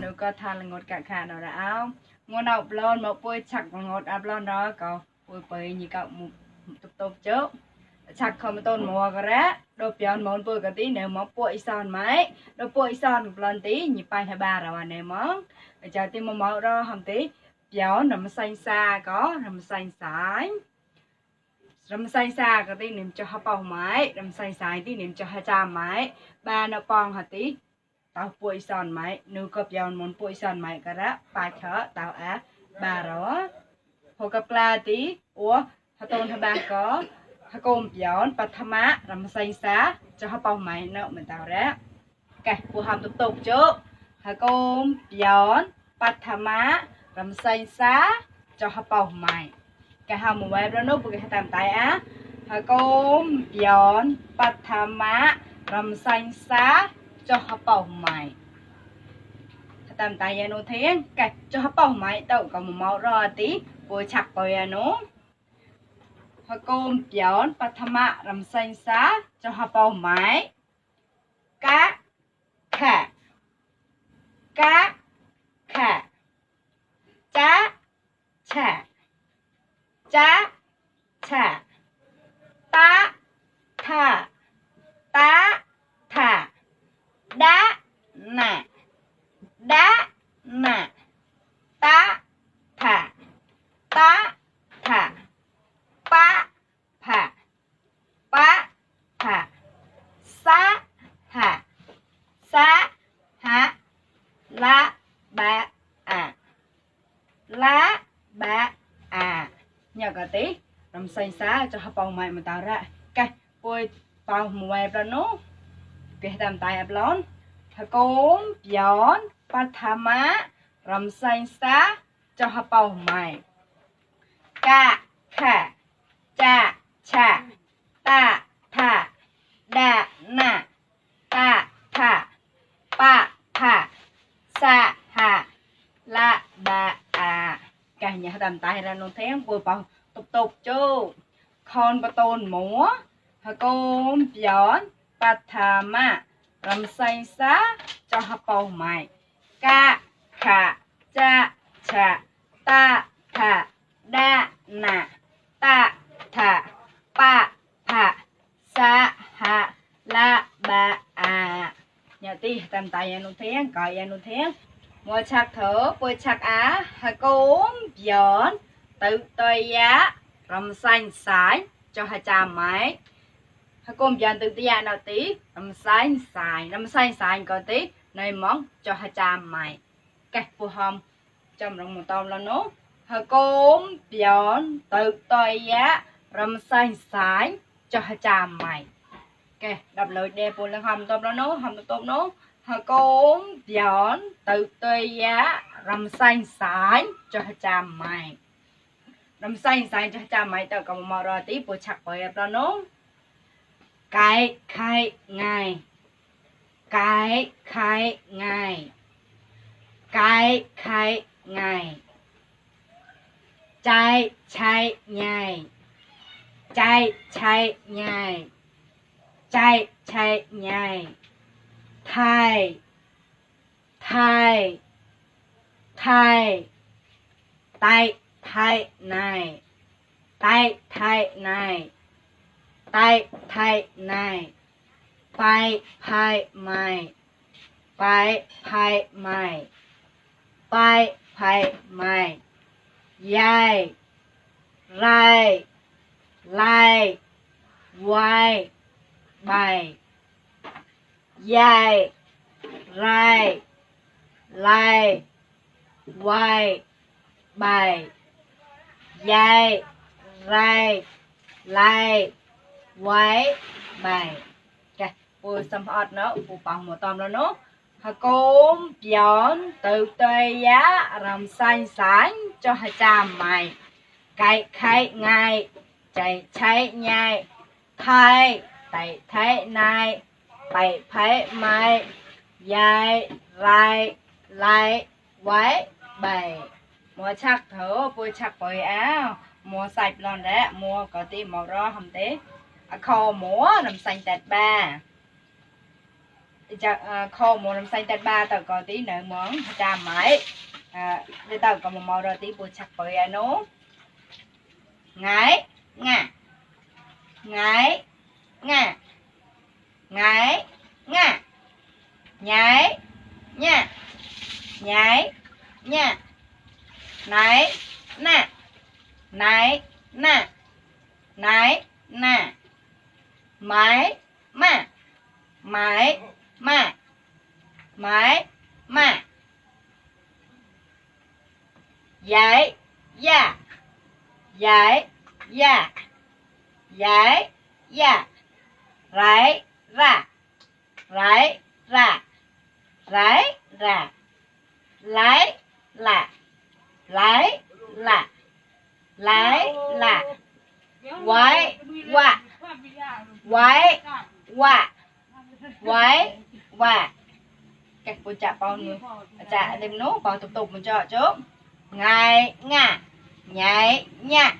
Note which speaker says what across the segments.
Speaker 1: Nó có than là ngọt cả khả nó đã áo ngọt nào blon mà bôi chặt ngọt áp blon đó cậu bôi bôi như cậu một tục tục chớp chặt không tôn mùa cái rá đồ pion món bôi cái tí nếu mà bôi son máy đồ bôi son blon tí như bay hai ba rồi này món chờ tí mà màu đó hầm tí pion nằm xanh xa có nằm xanh sải nằm xanh xa cái tí niệm cho hấp bầu máy nằm xanh sải tí niệm cho hai cha máy ba nó con hả tí tao bôi son máy nếu có pion món bôi son máy cái rá ba thở tao á ba rồi hồ cặp la tí ủa hả tôn hả ba có hả côm pion bát tham á nằm xanh xa cho hấp bầu máy nợ mình tao rá cái phù hợp tục tục chứ hả côm pion bát tham á nằm xanh xa cho hấp bầu máy cái hàm một bài đó nó cái tạm tại á hả côm pion bát tham á nằm xanh xa cho hấp bầu máy tạm tại nó thế cái cho hấp bầu máy tao có một màu rồi tí vừa chặt rồi nó hả côm pion bát tham á nằm xanh xa cho hấp bầu máy cá khả cá khả chá chả chá chả tá thả tá thả đá nè tá thả tá thả pa thả pa thả xá thả xá hả lá ba à lá ba à nhờ cả tí làm xanh xá cho hấp bầu mày mà tạo ra cái bôi bầu mùi ra nó cái tầm tay áp lón thà cốm gión ba thà má làm xanh xá cho hấp bầu mày ca khả cha cha ta thả đa nà ta thả pa thả sa hà la ba à cả nhà tầm tay ra nó thấy vừa bao tục tục chú con ba tôn múa hả côm gión ba thà ma làm xanh xá cho hấp bầu mày ca khả cha cha ta thả đa nà ta thả pa thả sa hà la ba à nhà ti tầm tay nó thấy còi nó thấy mua chặt thở bôi chặt á hả cốm giỡn tự tôi giá làm xanh sải cho hai cha máy hả cốm giỡn tự tôi giá nào tí làm xanh sải có tí này món cho hai cha mày cái phù hồng trong lòng một tôm là nó hả cốm giỡn tự tôi giá làm xanh sải cho hai cha mày cái đập lời đẹp buồn lên hầm tôm nó hầm tôm nó hả cốm giỡn tự tôi giá làm xanh sải cho cha mày làm xanh sải cho cha mày tao còn mò rồi tí bữa chặt bởi ra nó cái khai ngày cái khai ngày cái khai ngày chạy chạy ngày chạy chạy ngày chạy chạy ngày thay thay thay tay thay này tay thay này tay thay này bay bay mày bay bay mày bay bay mày dai rai lai quay bài dai rai lai quay bài dai rai lai quay bài cái bùi xăm ọt nó bùi bằng một tôm đó nó hả cốm giỡn tự tươi giá làm xanh sánh cho hai cha mày cái khai ngày chạy chạy nhai thay tại thế này bảy phải mày dài lại lại quái bảy mua chắc thở bôi chắc bồi áo mua sạch lon đấy mua có tí màu ro hầm tế kho múa làm xanh tẹt ba kho một năm xanh tết ba tao có tí nợ món cha mãi để tao có một màu rồi tí bột chặt bởi nó ngái ngà ngái ngà ngái ngà nhái nha nhái nha nái nè nái nè nái nè mái mà mái mà mái mà giải dạ giải dạ giải dạ rải ra rải ra rải ra lái là lái là lái là quái quạ quái quạ quái quạ các cô chạ bao người chạ đem nốt bao tục tục một trò chốt ngài ngà nhảy nha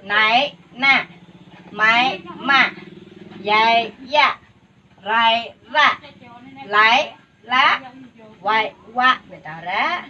Speaker 1: nãy nè máy mà dày dạ rai ra lái lá quay qua người ta ra